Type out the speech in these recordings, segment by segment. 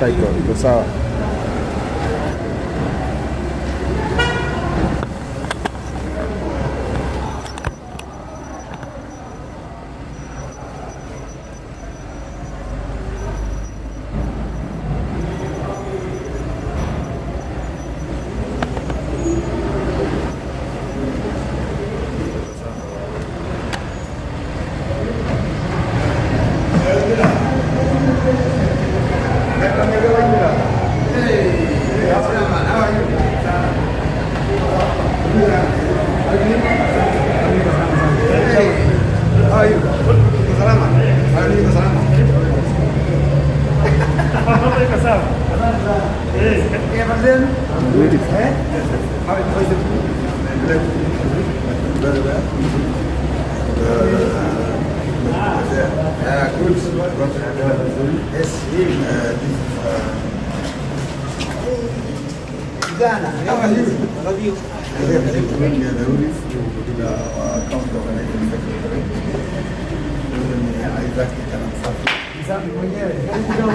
Iko sawa. Very well. Good. Yes. This is, How are you? Love you. Kutoka County Organizing Secretary. Huyu ni Isaac kijana msafi. Msafi mwenyewe. Karibu.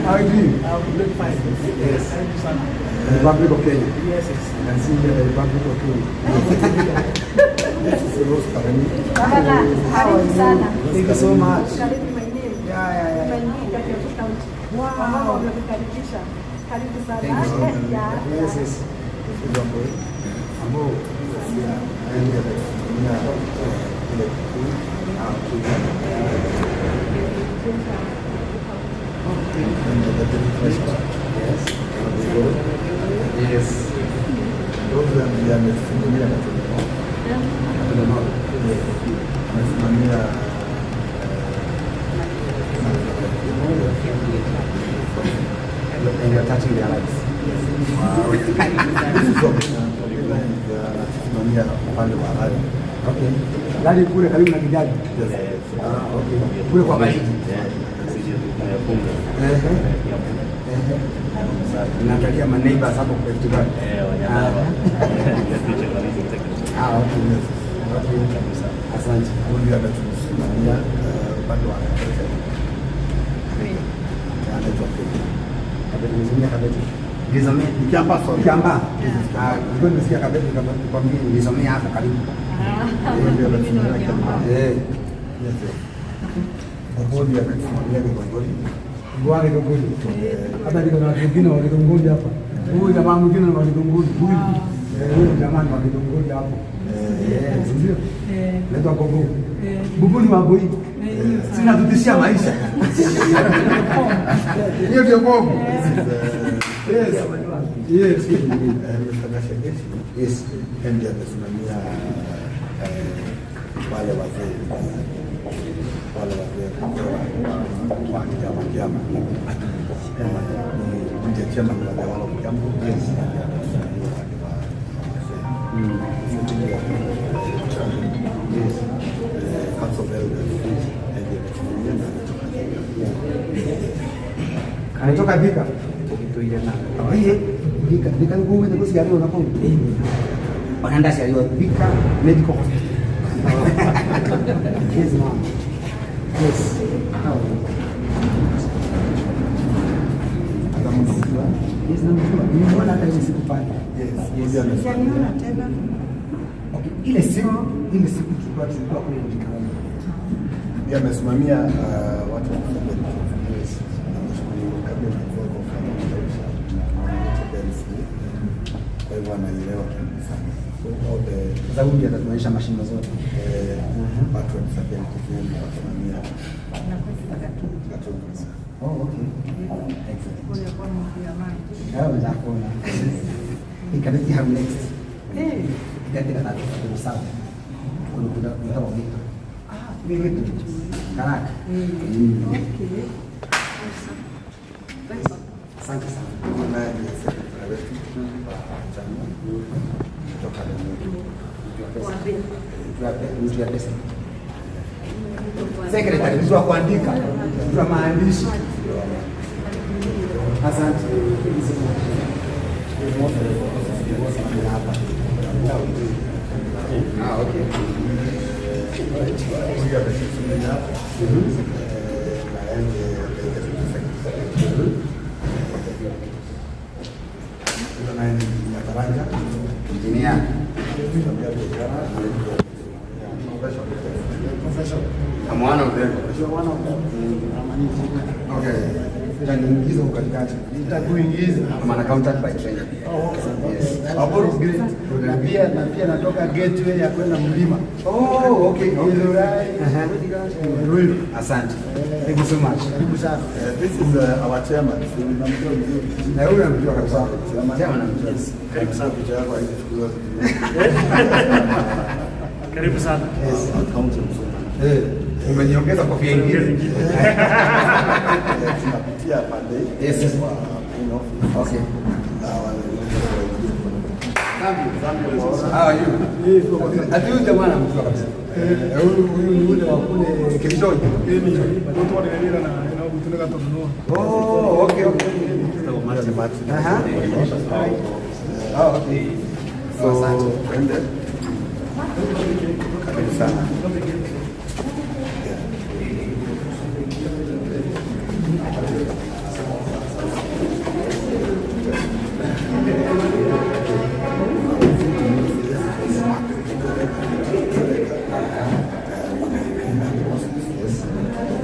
How are you doing? I'm doing fine. Yes. Karibu sana. Republic of Kenya. Yes. You can see here the Republic of Kenya. This is Rose Karimi. Baba, karibu sana. Thank you so much. Karibu my name. Yeah. My name Kiambu County. Wow. Wamama wamekukaribisha. Karibu sana. Thank you so much. Yeah. Yes. This is Wambui. Ambo. Yeah. And ametutumia ile kikundi. And the deputy treasurer. Yes. Yes. Rose ndiye ametusimamia Gatundu. Gatundu North. Amesimamia And you're touching their lives. Wow. This is Obina. Obina is anasimamia upande wa rally. Okay. Rally kule karibu na Kigali. Yes. Ah, okay. Kule kwa baridi. Ehe. Ehe. Naangalia ma neighbors hapo kwa Rift Valley. Ah, okay. Yes. Okay. Asante. Huyu ndiye anatusimamia upande wa agriculture. Anaitwa Fred. Kabete nimezungumzia Kabete. Nilisomea Ni Kiambaa, sorry. Kiambaa. Ah, nilikuwa nimesikia Kabete nikamwambia nilisomea hapo karibu. Huyu ndiye anatusimamia Kiambaa. Eh. Yes. Huyu ndiye anatusimamia Githunguri. Bwana Githunguri. Hata niko na watu wengine wa Githunguri hapa. Huyu jamaa mwingine ni wa Githunguri. Huyu. Eh, huyu jamaa ni wa Githunguri hapo. Eh, ndio. Naitwa Gogo. Bubu ni waboi. Sina tutishia maisha. Hiyo ndio bomu. This is, Yes. Yes. Mr. Gashageshi. Yes. Yeye ndiye amesimamia wale wazee wa Kiama. Ni ndiye chairman wa the whole of Kiambu. Yes. Ndiye amesimamia upande wa wazee. Yes. Council of Elders. Yeye ndiye amesimamia na ametoka Thika. Anatoka Thika. Oye, Thika, Thika ni kuwe kuciarwo na kuu. Ona ndaciarirwo Thika Medical Hospital. Yes, ma'am. Yes. How are you? Kama unamjua? Yes, namjua. Nimeona hata ile siku pale. Yes. Huyu ndiye amesimamia. Sijaniona tena. Okay, ile siku tulikuwa kule Thika. Ndiye amesimamia watu wa disability. Yes. Na nashukuru kabla ya kwa kufanya kutaisha na nominated. Kwa hivyo anaielewa Kiambu sana. So all the Sasa huyu ndiye atatuonyesha mashimo zote. Watu wa disability ndiye anasimamia Gatundu. Oh, okay. Excellent. Hayo nitakuona. Ikabidi hau next. Ikabidi na tatu sawa. Kuna Thika. Karaka. Okay. Asante sana. Huyu naye ni secretary wetu wa chama kutoka Limuru. Mtu ya pesa. Secretary, mtu wa kuandika, mtu wa maandishi. Asante. Hapa. Ah, okay. Huyu ametusimamia na yeye ndiye deputy secretary. of them. You are one of them. I'm an engineer. Okay. Utaniingiza huko katikati. Nitakuingiza. I'm an accountant by training. Oh, okay. Yes. Okay. Great. Na pia natoka gateway ya kwenda mlima. Oh, okay. Okay. Githurai, Ruiru. Asante. Thank you so much. Karibu sana. This is our chairman. So unamjua vizuri. Na huyu namjua kabisa. Chairman namjua. Karibu sana, picha yako haijachukuliwa. Karibu sana. Yes. Accountant mzuri. Eh, umeniongeza kofia ingine. Tunapitia pande hii Yes. kwa main office. Okay. Na wale wote How are you? Ati huyu jamaa namjua kabisa. Eh, huyu ni yule wa kule Kericho. Oh, okay. Aha. Oh, okay. So, Asante. twende. Karibu sana.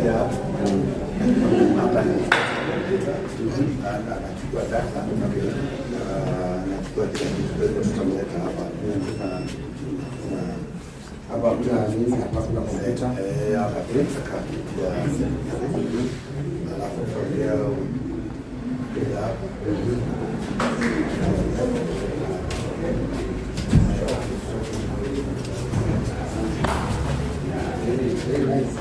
Yeah. Anachukua data, anachukua kila kitu, kwa hivyo tutamleta hapa. Hapa kuna nini? Hapa kuna kompyuta. Eh, hapa tunataka ya, alafu from there kuja hapa. Very nice.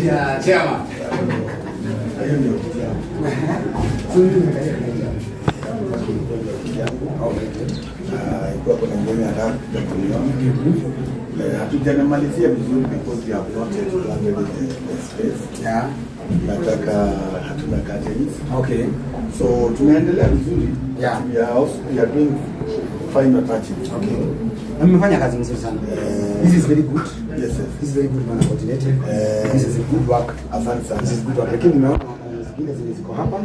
Yeah, chairman. Hiyo ndio kiti yangu. So mimi nimekalia kiti yangu. Hiyo ndio kiti yangu. Okay. Ah, ikiwa kuna mgeni anataka kuja kuniona. Hatujamalizia vizuri because we have not yet landed the space. Yeah. Nataka hatuna curtains. Okay. So tunaendelea vizuri. Yeah. We are doing final touches. Okay. Na mmefanya kazi mzuri sana. This is very good. Yes. This is very good, bwana coordinator. This is a good work. Asante sana. This is good work. Lakini nimeona zingine zenye ziko hapa.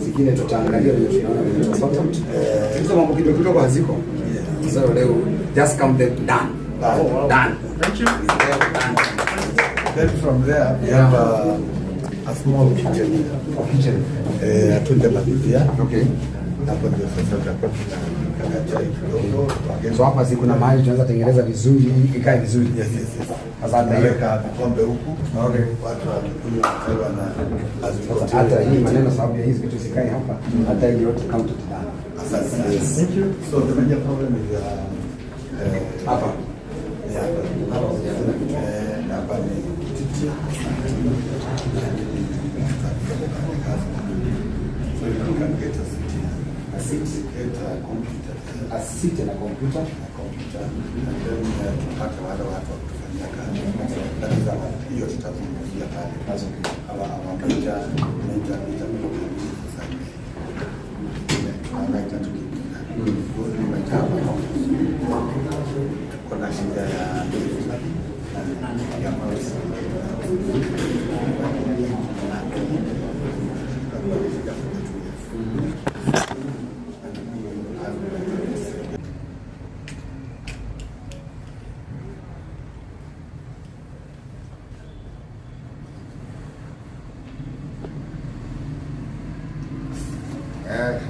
Zingine tutaangalia vile tunaona vile tutasort out. Hizo mambo kidogo kidogo haziko. So leo just come them done. Done. Oh, wow. Done. Thank you. Done. Then from there we have a small kitchen here. Oh, kitchen. Hatujamalizia. Okay. Hapo ndio sasa tutakuwa tunapika chai kidogo. Wageni- So hapa si kuna mahali tunaweza tengeneza vizuri ikae vizuri. Yes. Sasa hata hiyo. Tunaweka vikombe huku. Okay. Watu wakikunywa chai wana as we Sasa continue. hata hii maneno sababu ya hizi vitu zikae hapa, hata hii yote count it down. Asante sana. Yes. Thank you. So the major problem is Hapa. ni hapa. Hapa ni kiti. So you can get a seat here. A seat. Get a computer. A seat na computer. A computer. And then tupate wale watu wa kutufanyia kazi. Lakini sasa hiyo tutazungumzia pale. That's okay. Our major problem is sasa tunaona itatukimbia. Imejaa office. Tuko na shida ya mouse. Tutakuwa na shida for the 2 years. And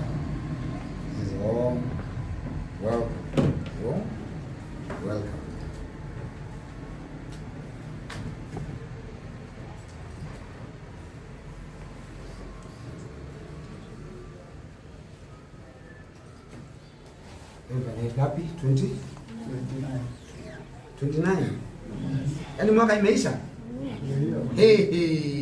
This is all. Welcome. Oh, welcome. Leo ngapi? 20? 29. 29. Yaani mwaka imeisha? Hey, hey.